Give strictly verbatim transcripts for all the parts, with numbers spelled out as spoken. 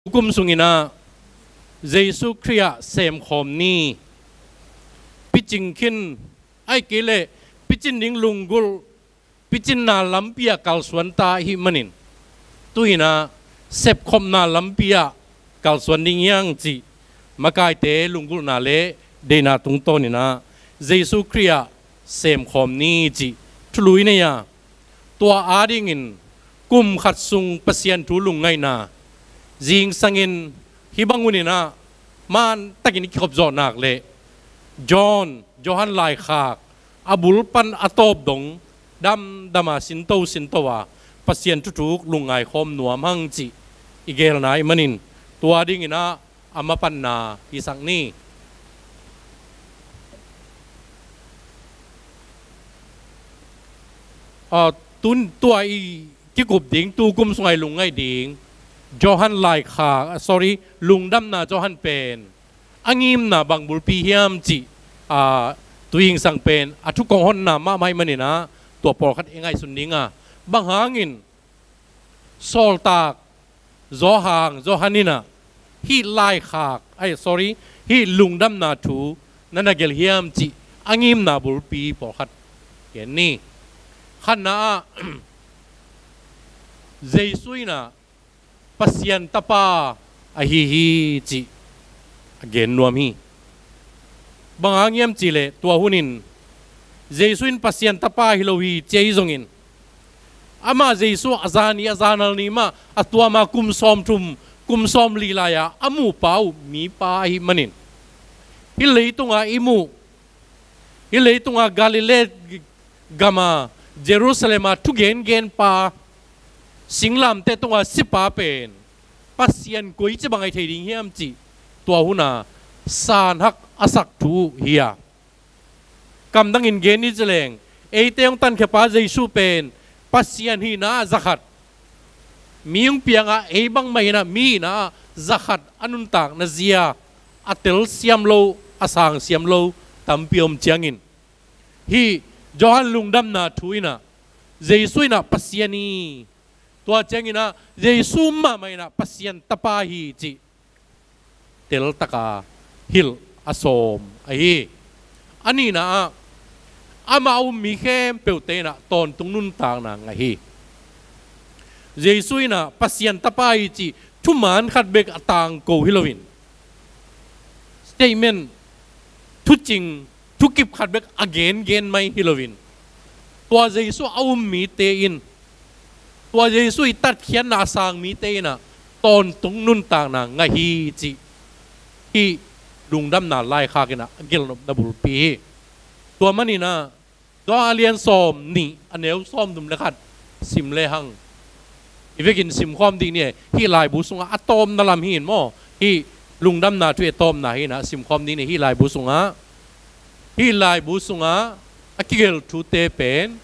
Kum sungin ah Jesu Khrih ah semkhawm ni. Picing khin, ahih kei leh picin ding lunggulh, picinna lampi ah kalsuan ta ahih manin, tu-in ah sepkhopna lampi ah kalsuan ding hi hang cih makaite lunggulhna le deihna tungtawnin ah Jesu Khrih ah semkhawm ni cih thulu i nei a, tua adingin kum khat sung Pasian thu lungngaihna zingsangin hih bang hunin ah mantakin i kikhop zawh nak leh John, Johan laikhak a bul pan a tawp dong damdam a sinto sinto a Pasian thuthuk lungngai khawm nuam hang cih i gelna ahih manin, tua dingin ah a mapatna hisak ni. Ah, tun tua i kikup ding, tu kum sung a i lungngaih ding Johan laikhak, ah, sorry, Lungdamna Johan pen a ngimna bang bulpi hiam cih, ah, tu zingsang pen a thu kong honna mahmah ahih manin ah tua pawlkhat i ngaihsun ding a, bang hangin Sawltak Johan, Johan in ah hih laikhak, ai, sorry, hih Lungdamna thu na na gelh hiam cih a ngimna bulpi pawlkhat gen ni. Khatna ah Jesu in ah Pasian Tapa ahi hi cih a gen nuam hi. Bang hang hiam cih leh tua hunin Jesu in Pasian Tapa hi lo hi ci ahi zongin, amah Jesu a zani, a zanal ni mah, a tuam a kum sawmthum, kum sawmli lai-a a muhpa uh mipa ahih manin, hih leitunga i muh, hih leitunga Galilee gama, Jerusalem a thugengenpa, singlamteh tunga sipa pen Pasian koici bang ahi thei ding hiam cih tua huna sanhak a sak thu uh hi a, kamdangin gen ni ci leng, eite hong tankhiapa Jesu pen Pasian hihna ah zakhat, mi hong pianga ei bangmah hihna, mi hihna ah zakhat a nuntakna zia a telsiam lo, a sangsiam lo tampi om ciangin, hih Johan Lungdamna thu in ah Jesu in ah Pasian hi, tua ciangin ah Jesu mahmah in ah Pasian Tapa hi cih teltaka hilh a sawm ahi. A nihna ah, amah a um mi khempeuhte in ah tawntung nuntakna ngah hi. Jesu in ah Pasian Tapa hi cih thuman khat bek a tangko hi loin, statement, thucing, thukip khat bek a gengen mai hi loin, tua Jesu a um mite in, tua Jesu i tatkhiatna a sang mite in ah tawntung nuntakna ngah hi cih hih Lungdamna laikhak in ah a gelhnopna bulpi hi. Tua manin ah Johan a lian sawmnih, a neu sawmthum le khat sim lehang, i vekin simkhawm ding ni. Hih laibu sungah a tawpna lam hi in maw, hih Lungdamna thu a tawpna hi in ah simkhawm ding ni. Hih laibu sungah, hih laibu sungah a kigelh thute pen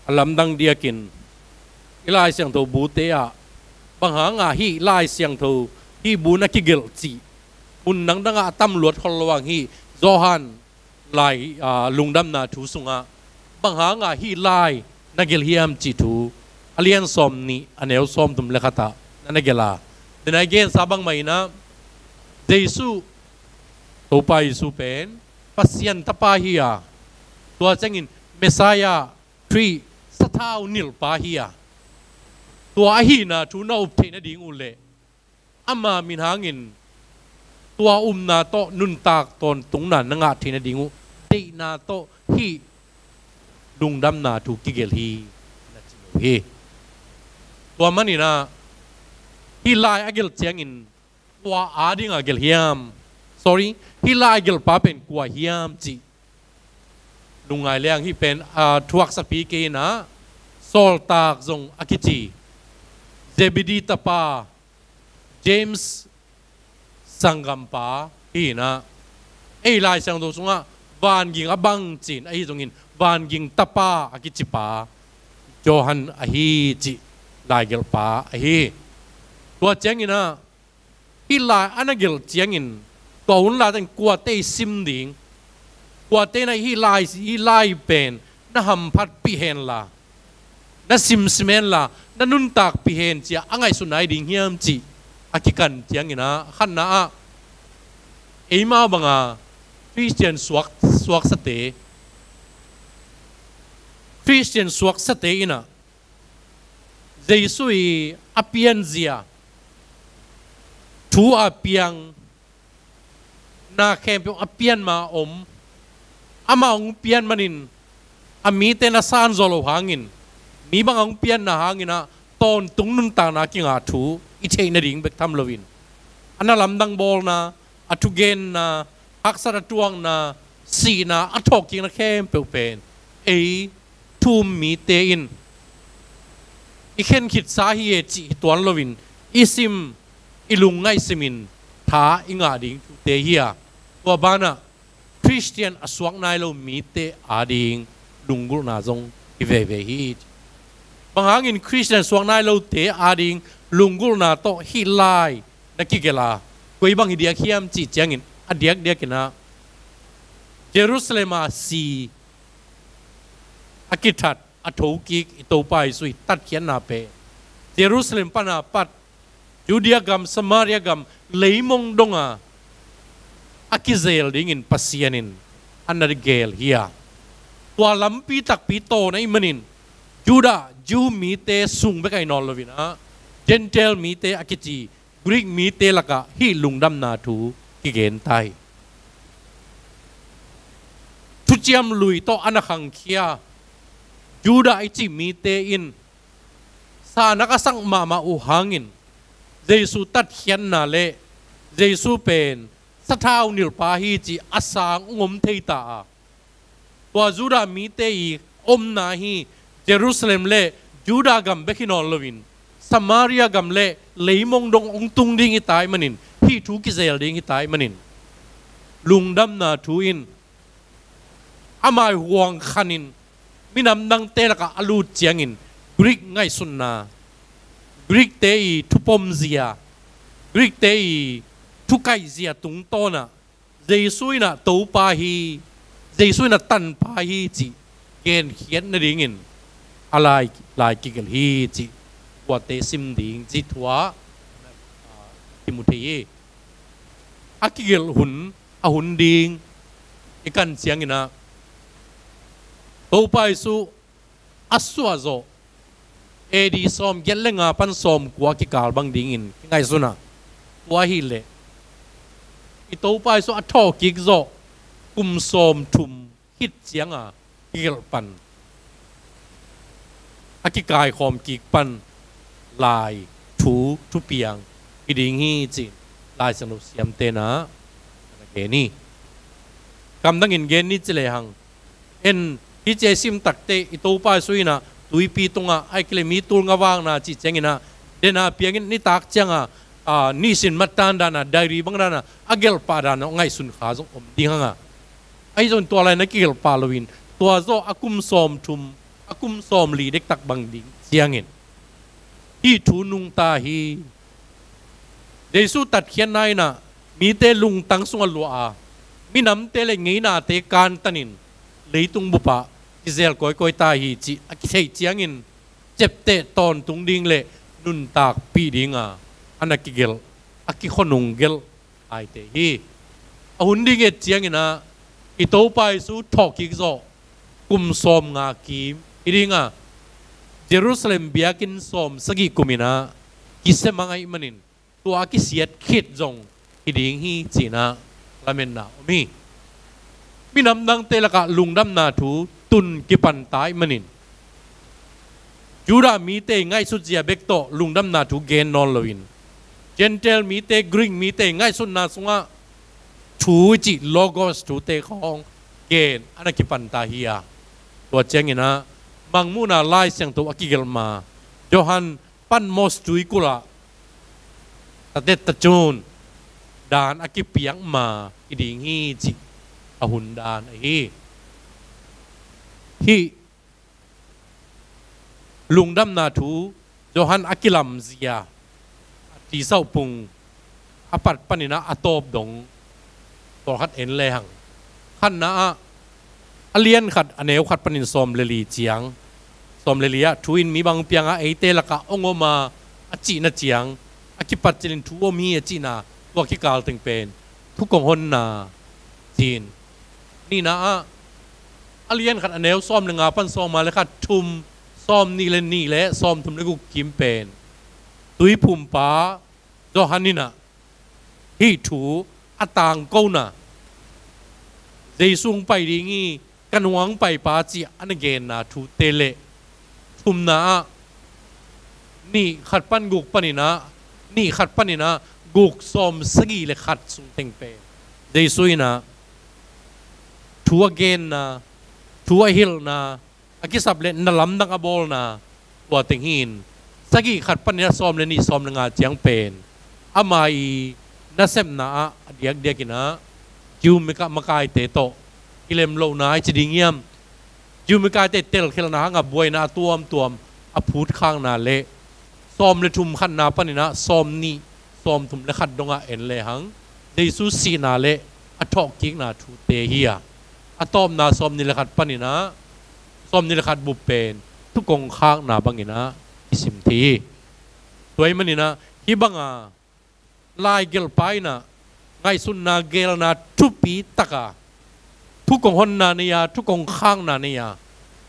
a lamdang diakin i Lai Siangtho bute ah bang hanga hih Lai Siangtho, hih bu na kigelh cih mun dangdangah a tam luat khol lo hang, hih Johan lai, aa, Lungdamna thu sungah bang hanga hih lai na gelh hiam cih thu a lian sawmnih, a neu sawmthum le khatah na na gelh a, denai gensa bangmah in ah Jesu, Topa Jesu pen Pasian Tapa hi a, tua ciangin Messiah, Khrih, sathau nilhpa hi a, tua ahihna thu na up theih nading uh leh ama min hangin tua upna tawh nuntak tawntungna na ngah theih nading uh deihna tawh hih Lungdamna thu kigelh hi, na ci lo hi. Tua manin ah hih lai a gelh ciangin kua adinga gelh hiam? Sorry, hih lai a gelhpa pen kua hiam cih lungngai leng hih pen, aa, thuaksapi kei in ah, sawltak zong a kici, Zebedee tapa, James sanggampa hi in ah, ei Lai Siangtho sungah vanging a bang ci-in, ahi zongin vanging tapa a kicipa Johan ahi cih laigelhpa ahi. Tua ciangin ah Hih lai a na gelh ciangin tua hun laitakin kuate i sim ding, kuate na hih lai, hih lai pen na hamphatpih henla, na simsim henla, na nuntakpih hen ci-a a ngaihsutna hi ding hiam cih a kikan ciangin ah, khatna ah eimau banga Khristian suak, suaksate, Khristian suaksate in ah Jesu i a pianzia, thu a piang, na khempeuh a pian ma om, amah hong pian manin a mite na sanzaw loh hangin, mi bang a hong pianna hangin ah tawntung nuntakna kingah thu i theih nading bek tham loin, a na lamdang bawlna, a thugenna, haksat a tuakna, sihna, a thawhkikna khempeuh pen ei thu um mite in i khen khitsa hi e cih hi tuan loin, i sim, i lungngaih simin tha i ngah ding thute hi a, tua banah Khristian a suak nai lo mite ading lunggulhna zong hi veve hi. Bang hangin Khristian suak nai lote ading lunggulhna tawh hih lai na kigelh a, koi bang hi diak hiam cih ciangin, a diakdiakin ah Jerusalem a si a kithat, a thokik i Topa Jesu i tatkhiatna pen Jerusalem pana pat Judea gam, Samaria gam, leimong donga a kizel dingin Pasian in a na gel hi a, tua lampi takpi tawn ahih manin Judah, Jew mite sung bek ahi nawn loin ah, Gentile mite a kici Greek mite lakah hih lungdamna thu kigen ta hi. Thuciam lui tawh a na khangkhia Judah i cih mite in sanak a sak mahmah uh hangin Jesu tatkhiatna le Jesu pen sathau nilhpa hi cih a sang hong om thei ta a, tua Judah mite i omna hi Jerusalem le Judah gam bek hi nawn loin, Samaria gam le leimong dong hong tung ding hi ta ahih manin, hih thu kizel ding hi ta ahih manin, lungdamna thu in a maihuang khanin minam dangte lakah a lut ciangin Greek ngaihsutna, Greek-te i thupomzia, Greek-te i thukaihzia tungtawnah Jesu in ah Topa hi, Jesu in ah Tanpa hi cih genkhiat nadingin a lai, lai kigelh hi cih kuate sim ding cih thu ah kimu thei hi. A kigelh hun, a hun ding i kan ciangin ah Topa Jesu a suah zawh A D sawmgiat le nga pan sawmkua kikal bang dingin kingaihsun a, tua ahih leh i Topa Jesu a thawhkik zawh kum sawmthum khit cianga kigelh pan, a kikaikhawm kik pan lai thu thupiang hi ding hi ci-in Lai Siangtho siamte na a gen hi. Kamdangin gen ni ci lehang, en, hih ci a i sim takte i Topa Jesu in ah tuipi tungah, ahih kei leh mi tul nga vakna cih ciangin ah, dena piangin nitak cianga, a, nisin mattan dana, diary bang dana a gelh pah dana ngaihsun kha zong om ding hang a, ahi zongin tua lai na kigelh pah loin, tua zawh a kum sawmthum, a kum sawmli dektak bang ding ciangin hih thu nungta hi. Jesu tatkhiatna in ah mite lungtang sungah luah a, minamte le ngeinate kantanin leitung bupah kizel kawikawi ta hi cih a kitheih ciangin, ciapteh tawntung ding le nuntakpih dinga a na kigelh, a kikhuanung gelh aite hi. A hun ding et ciangin ah i Topa Jesu thawhkik zawh kum sawmnga kim hi dinga, Jerusalem biakinn sawmsagih kumin ah kisia mang ahih manin, tua a kisiat khit zong hi ding hi ci-in ah lametna om hi. Minam dangte lakah lungdamna thu tun kipanta ahih manin, Judah mite i ngaihsutzia bek tawh lungdamna thu gen nawn loin, Gentile mite, Greek mite i ngaihsutna sungah thu i cih Logos thute khawng gen a na kipanta hi a, tua ciangin ah Mangmuhna Lai Siangtho a kigelh ma, Johan Patmos tuikulh ah tatet tacun daan a kipiak ma hi ding hi cih a hun daan ahi hi. Lungdamna thu Johan a kilamzia, a tisauh pung a pat panin ah a tawp dong pawlkhat en lehang, khatna ah a lian khat a neu khat panin sawm le li ciang, sawm le li ah thu in mi bang piang a eite lakah hong om a, a cihna ciang, a kipat cilin thu om hi a cihna, tua kikal teng pen thu kong honna ci-in, nihna ah a lian khat a neu sawm le nga pan sawm nga le khat, thum, sawm nih le nih le sawm thum le guk kim pen Tuiphumpa Johan in ah hih thu a tangkona, Jesu hong pai ding hi, ka nung hong paipa cih a na genna thute le, thumna ah nih khat pan guk panin ah, nih khat panin ah guk sawm sagih le khat sung teng pen Jesu in ah thu a genna, thu a hilhna, a kisap le na lamdang a bawlna, tua teng hi-in, sagih khat panin ah sawm le nih sawm le nga ciang pen ama i nasepna ah a diakdiakin ah Jew makaite tawh i lemlohna i ci ding hiam, Jew makaite telkhialhna hanga buaina a tuamtuam a phutkhakna le, sawm le thum khatna panin ah sawm nih sawm thum le khat dongah en lehang, Jesu sihna le a thawhkikna thute hi a, a tawpna sawm nih le khat panin ah sawm nih le khat bup pen thu kong khakna bangin ah i sim thei hi. Tua ahih manin ah hih banga laigelhpa in ah ngaihsutna gelna thupi taka thu kong honna nei a, thu kong khakna nei a,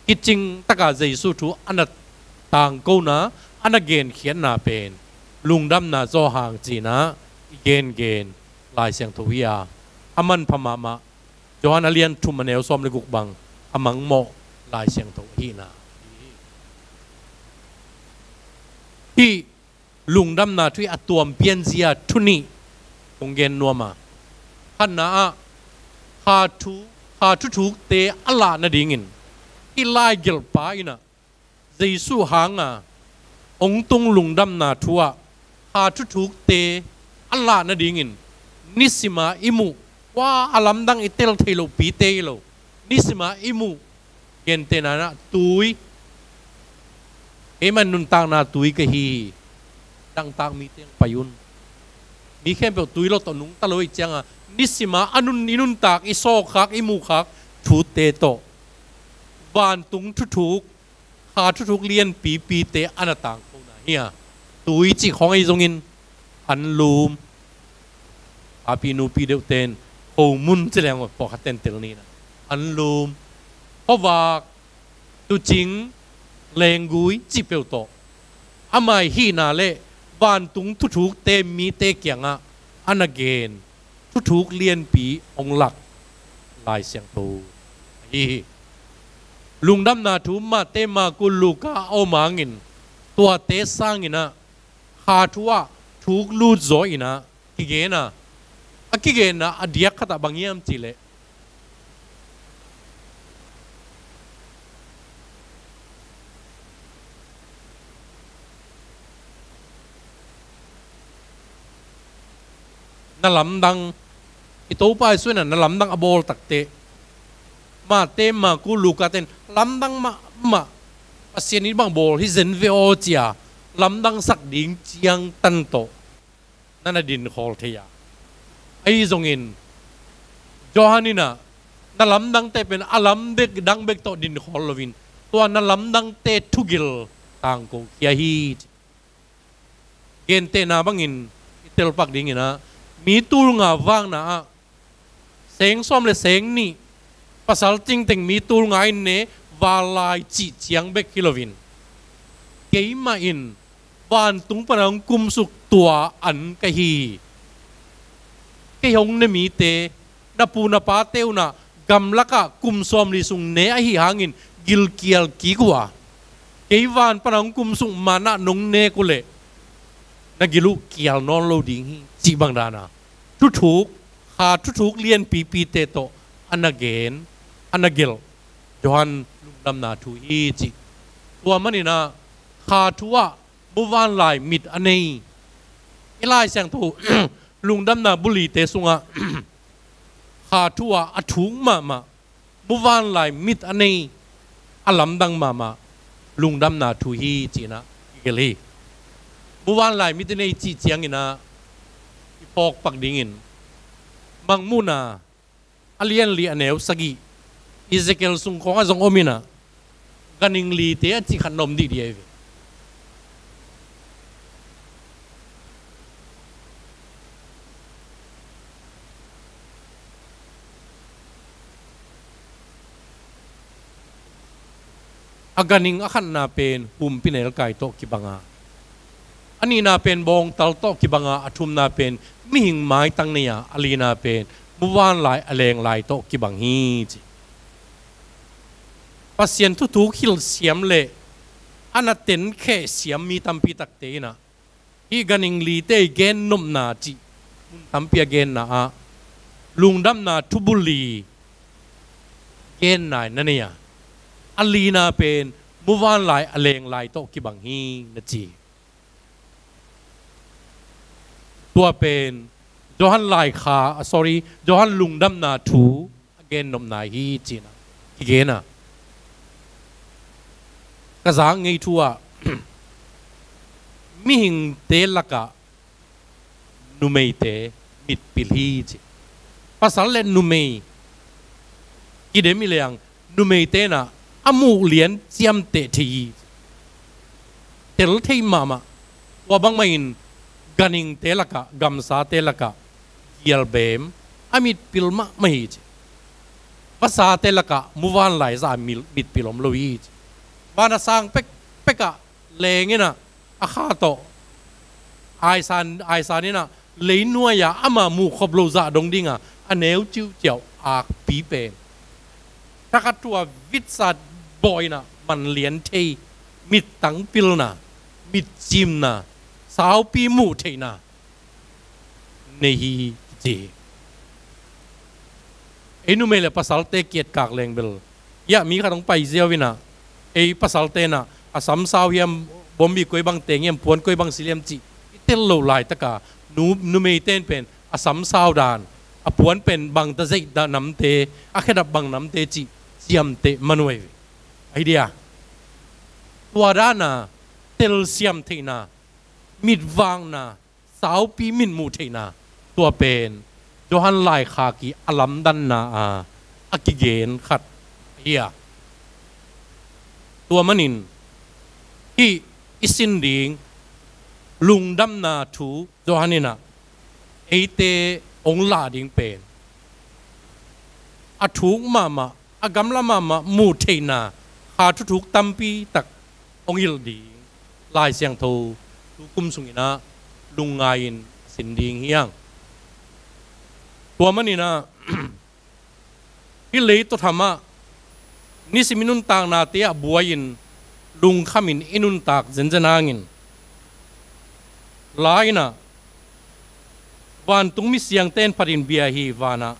kicing taka Jesu thu a na tangkona, a na genkhiatna pen lungdamna Johan ci-in ah i gengen Lai Siangtho hi a, a manpha mahmah Johan a lian thum a neu sawm le guk bang a mangmawh Lai Siangtho ahihna. Hih lungdamna thu ih a tuam pianzia thu nih kong gen nuam a, khatna ah kha thu, kha thuthukte a lah nadingin hih laigelhpa in ah Jesu hanga hong tung lungdamna thu ah kha thuthukte a lah nadingin nisima i muh, kua a lamdang i tel thei lohpite hi lo, nisima i muh, gentehna in ah tui, keimah nuntakna tui ka hi hi, dangtak mite hong pai un, mi khempeuh tui lo tawh nungta lo ih cianga, nisima a nun, i nuntak, i sawkkhak, i muhkhak thute tawh vantung thuthuk, kha thuthuk lianpipite a na tangkona hi a, tui cih khawng ahi zongin anlum, papi nupi deuhte in khomun ci leng pawlkhat tentel ni in ah, anlum, khuavak, tuucing, lenggui cih peuh tawh ama ih hihna le vantung thuthukte mite kiangah a na gen thuthuk lianpi hong lak Lai Siangtho ahi hi. Lungdamna thu Mate, Marku, Luka a om hangin tuate sangin ah kha thu ah thuk lut zaw in ah kigen a, a kigenna a diak khatah bang hiam cihleh, na lamdang, i Topa Jesu in ah na lamdang a bawl takteh, Mate, Marku, Luka ten lamdang mahmah, Pasian in bang bawl hi zen ve aw ci-a lamdangsak ding ciangtan tawh na na dinkhawl thei a, ahi zongin Johan in ah na lamdangte pen a lam bek, dang bek tawh dinkhawl loin tua na lamdangte thugil tangko khia hi. Gentehna bangin i telpak dingin ah, mi tul nga vakna ah seng sawm le seng nih pasal cingteng mi tul nga in ne, vanlai cih ciang bek hi loin, keimah in vantung pana hong kumsuk tua an ka hi hi. Kei hong ne mite, na pu na pate un ah gamlakah kum sawmli sung ne ahi hangin gilkial kik uh a, kei van pana hong kumsuk man ah nong nek uh leh na gil uh kial nawn lo ding hi, cih bang dana thuthuk, kha thuthuk lianpipite tawh a na gen, a na gelh Johan lungdamna thu hi cih. Tua manin ah kha thu ah muvanlai mit a nei, i Lai Siangtho lungdamna bulite sungah kha thu ah a thuk mahmah, muvanlai mit a nei, a lamdang mahmah lungdamna thu hi ci-in ah kigelh hi. Muvanlai mit a nei cih ciangin ah i thawkpak dingin Mangmuhna a lian li a neu sagih, Ezekiel sung khawngah zong om inah, ganhing lite a cih khat na om dihdih ahi ve. A ganhing a khatna pen humpinelkai tawh kibanga, a nihna pen bawngtal tawh kibanga, a thumna pen mihing maitang nei-a, a lina pen muvanlai a lenglai tawh kibang hi ci. Pasian thuthuk hilh siam le a na tenkheh siam mi tampi takte inah, hih ganhing lite i gennopna cih mun tampi a genna ah lungdamna thubul li genna na nei a, a lina pen muvanlai a lenglai tawh kibang hi na ci. Tua pen Johan laikha, ah, sorry, Johan lungdamna thu a gennopna hi cihna kigena. Ka zak ngei thu ah mihingte lakah numeite mitpil hi ci. Pasal le numei kidem i leng numeite inah a muh lian ciamteh thei hi ci. Tel thei mahmah. Tua bangmahin ganhingte lakah, gamsate lakah gialbem a mitpil mahmah hi ci. Vasate lakah muvanlai zah a mil-, mitpil om lo hi ci. Van a sang pekpekah leng inah a kha tawh aisan, aisan inah leinuai-a ama muh khop lo zah dong dinga a neu ciuhciauh akpi pen thakhat thu a vitsat bawh inah manlian thei, mittang pilna, mitcimna, saupi muh theihna nei hi ci hi. Ei numei le pasalte kietkak leng bel, hiah mi khat hong pai ziau inah, ei pasalte inah a samsau hiam, bombi koi bang teng hiam, puan koi bang silh hiam cih i tel loh laitaka nu, numeite in pen a samsau dan, a puan pen bangta zeih dah namte, a khedap bang namte cih ciamteh manuai ve. Ahi dia, tua dana telsiam theihna, mitvakna, saupi mitmuh theihna, tua pen Johan laikha ki a lamdanna a, a kigen khat ahi a. Tua manin hih i sin ding lungdamna thu Johan inah eite hong lah ding pen a thuk mahmah, a gamla mahmah muh theihna kha thuthuk tampi tak hong hilh ding Lai Siangtho tu kum sung inah lungngai-in a sin ding hi hang. Tua maninah hih leitothamah nisim i nuntaknate ah buai-in lungkhamin i nuntak zenzen hangin, lai inah vantung misiangte in phatin bia hi vanah,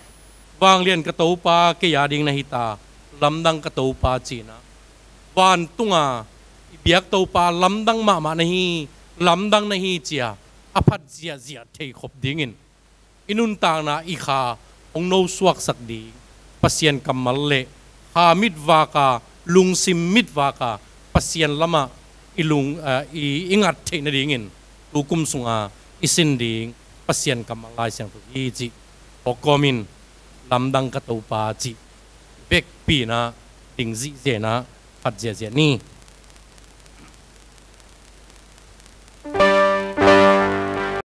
"Vanglian ka Topa, kei a ding na hita, lamdang ka Topa," cinah vantunga i biak Topa lamdang mahmah na hi, lamdang na hi cia a phat ziahziah thei khop dingin i nuntakna i kha hong nosuaksak ding Pasian kammal le kha mitvaka, lungsim mitvaka Pasian lamah i lung, eh, i, i ngat theih nadingin tu kum sunga i sin ding Pasian kammal Lai Siangtho hi cih hawkkawmin, "Lamdang ka Topa," cih vekpi inah ding zihziah inah phat ziahziah ni.